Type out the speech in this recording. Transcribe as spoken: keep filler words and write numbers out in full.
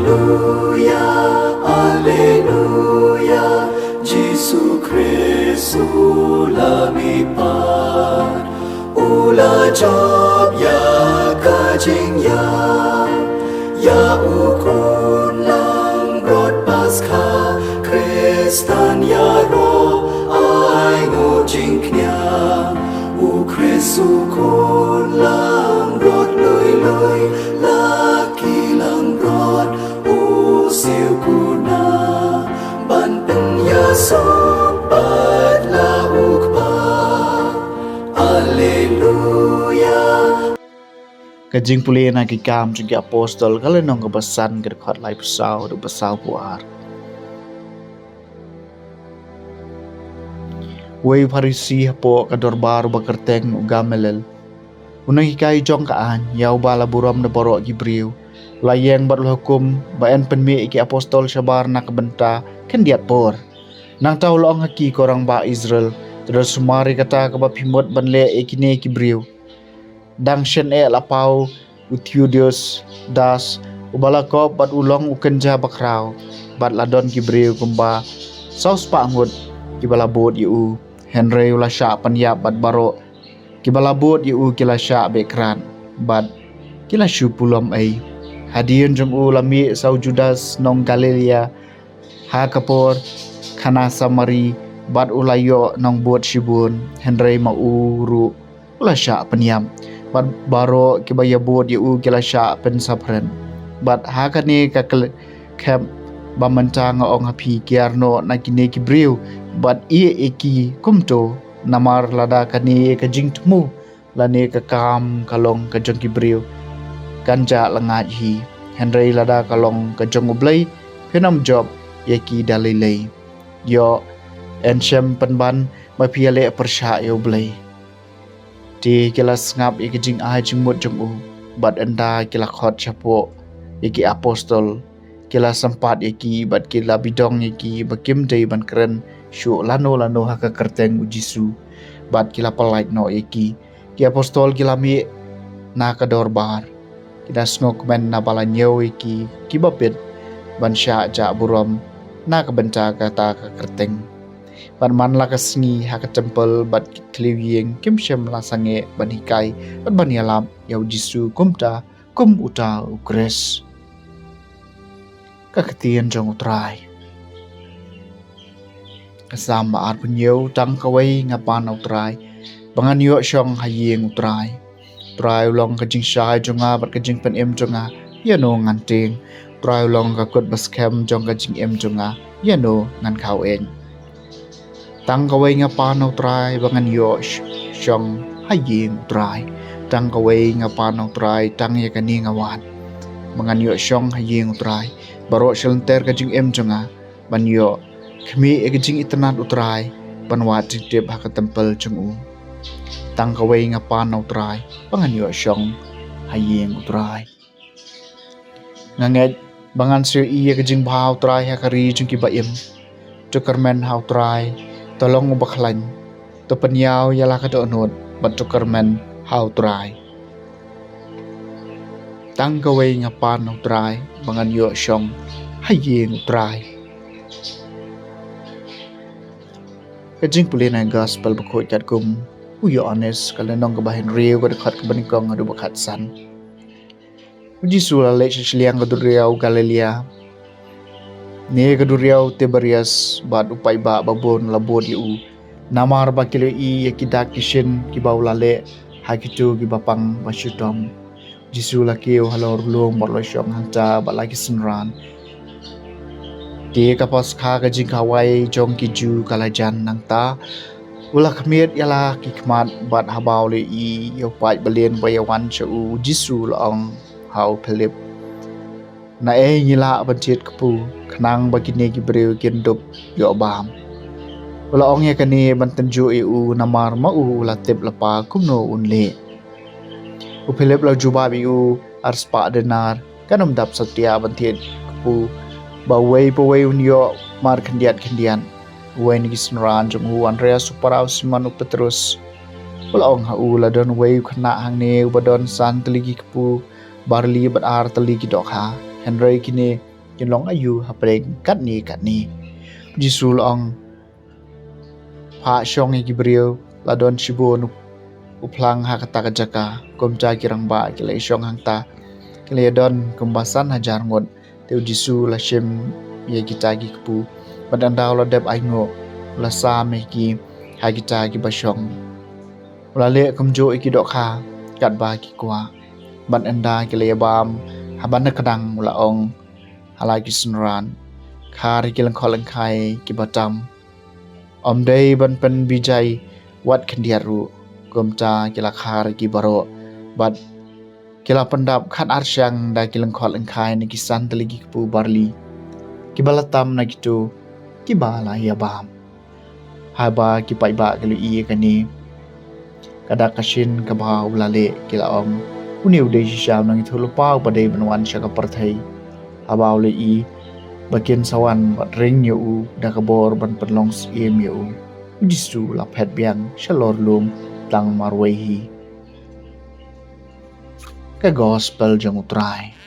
Alleluia, Alleluia, Jisu Khrist u la mihpat, u la jop ïa ka jingïap, ïa u khun langbrot Paskha, Khristan ïaroh ai nguh jingkñia, u Khrist u khun langbrot lui lui, la ki langbrot u siew kuna, ban pynïasuk bad la u Kpa. Alleluia. Ka jingpule na ki Kam jong ki Apostol, ka lynnong kaba san, ka dkhot laiphew saw haduh ba sawphew ar. Uwei u Pharisi hapoh ka dorbar uba kyrteng u Gamaliel, u nonghikai jong ka aiñ, ïa uba la burom da baroh ki briew, u la ïeng bad u la hukum ba yn pynmih ïa ki apostol shabar na ka bynta khyndiat por. Nangta u la ong ha ki, Ko rangbah Israel, to da sumar ïa kata kaba phi mut ban leh ïa kine ki briew. Dang shen eh la paw u Theodius Das, uba la kop bad u long u kynja bakhraw, bad la don ki briew kumba saw spah ngut kiba la bud ïa u. Hynrei u la shah pynïap bad baroh kiba la bud ïa u ki la shah beh krad bad ki la shu pulom ei. Hadien jong u la mih sa u Judas nong Galilea ha ka por Kana Samari, bad u la ïoh nongbud shibun, hynrei ma u ruh u la shah pynïap, bad baroh kiba ïabud ïa u ki la shah pynsaphriang. Bad ha kane ka kle-, khep ba mynta nga ong ha phi, kiar noh na kine ki briew bad ïeh ïa ki kumto, namar lada kane ka jingthmu lane ka kam ka long ka jong ki briew, kan jah lyngngoh hi. Hynrei lada ka long ka jong U Blei, phin ym jop ïa ki da lei lei. Ïoh, yn shem pynban ba phi ïaleh pyrshah ïa U Blei. Te ki la sngap ïa ka jingai jingmut jong u, bad ynda ki la khot shapoh ïa ki apostol, ki la sympat ïa ki bad ki la bidong ïa ki ba kim dei ban kren shuh lano lano ha ka kyrteng U Jisu, bad ki la pyllait noh ïa ki. Ki apostol ki la mih na ka dorbar, ki da sngewkmen naba la ñiew ïa ki kiba bit ban shah jah burom na ka bynta kata ka kyrteng. Bad man la ka sngi, ha ka templ bad ki thliew ïing kim shym la sangeh ban hikai bad ban ïalap ïa U Jisu kumta kum uta U Khrist. Ka ktien jong U Trai. Ka Salm ba arphew hynñiew. Tang kawei nga pan, O Trai, ba ngan ïoh shong ha ïing U Trai. U Trai u long ka jingshai jong nga bad ka jingpynim jong nga, ïano ngan tieng? U Trai u long ka kut ba skhem jong ka jingim jong nga, ïano ngan khaw ïeng? Tang kawei nga pan, O Trai, ba ngan ïoh sh-, shong ha ïing U Trai. Tang kawei nga pan, O Trai, tang ïa kane nga wad, ba ngan ïoh shong ha ïing U Trai baroh shi lynter ka jingim jong nga, ban ïoh khmih ïa ka jingitynnad U Trai, ban wad jingtip ha ka templ jong u. Tang kawei nga pan, O Trai, ba ngan ïoh shong ha ïing U Trai. Nga ngeit ba ngan sa ïohi ïa ka jingbha U Trai ha ka ri jong kiba im. To kyrmen ha U Trai, to long uba khlaiñ, to pynïaw ïa la ka dohnud, bad to kyrmen ha U Trai. Tang kawei nga pan, O Trai, ba ngan ïoh shong ha ïing U Trai. Ka jingpule na Gospel bakhuid katkum u Ïoannis, ka lynnong kaba hynriew, ka dkhot kaba nyngkong haduh ba khatsan. U Jisu u la leit sha shiliang ka duriaw Galilea, ne ka duriaw Tiberias, bad u paidbah babun la bud ïa u, namar ba ki la ïohi ïa ki dak ki shin kiba u la leh ha kito kiba pang ba shitom. U Jisu u la kiew halor u lum bad u la shong hangta bad la ki synran. Te ka Paskha, ka jingkhawai jong ki Jiw, ka la jan. Nangta u la khmied ïa la ki khmat, bad haba u la ïohi ïa u paid balian ba ïawan sha u, U Jisu u la ong ha u Philip, naei ngi lah ban thied kpu, khnang ba kine ki briew kin dup ïoh bam? U la ong ïa kane ban tynjuh ïa u, namar ma u u la tip lypa kumno un leh. U Philip u la jubab ïa u, ar spah denar kan ym dap satia ban thied kpu, ba uwei pa uwei un ïoh mar khyndiat khyndiat. Uwei na ki synran jong u, u Andreas u para u Simon u Petrus, u la ong ha u, la don uwei u khynnah hangne uba don san tylli ki kpu barli bad ar tylli ki dohkha, hynrei kine kin long aïu hapdeng katne katne. U Jisu u la ong, phah shong ïa ki briew. La don shibun u phlang ha kata ka jaka, kumta ki rangbah ki la ïashong hangta. Ki la ïadon kumba san hajar ngut. Te u Jisu u la shim ïa kita ki kpu, bad ynda u la dep ainguh, u la sam ïa ki ha kita kiba shong. U la leh kumjuh ïa ki dohkha katba ki kwah. Bad ynda ki la ïabam ha ban da kdang, u la ong ha la ki synran, khar ïa ki lyngkot lyngkhai kiba tam. Ym dei ban pynbijai wat khyndiat ruh. Kumta ki la khar ïa ki baroh, bad ki la pyndap khat ar shyiang da ki lyngkot lyngkhai na ki san tylli ki kpu barli kiba la tam na kito kiba la ïabam. Haba ki paidbah ki la ïohi ïa kane, ka dak ka shin kaba u la leh, ki la ong, une u dei shisha u nongïathuhlypa uba dei ban wan sha ka pyrthei. Haba u la ïohi ba kin sa wan bad ring ïa u da ka bor ban pynlong syiem ïa u, u Jisu u la phet biang shalor lum tang marwei hi. Ka Gospel jong u Trai.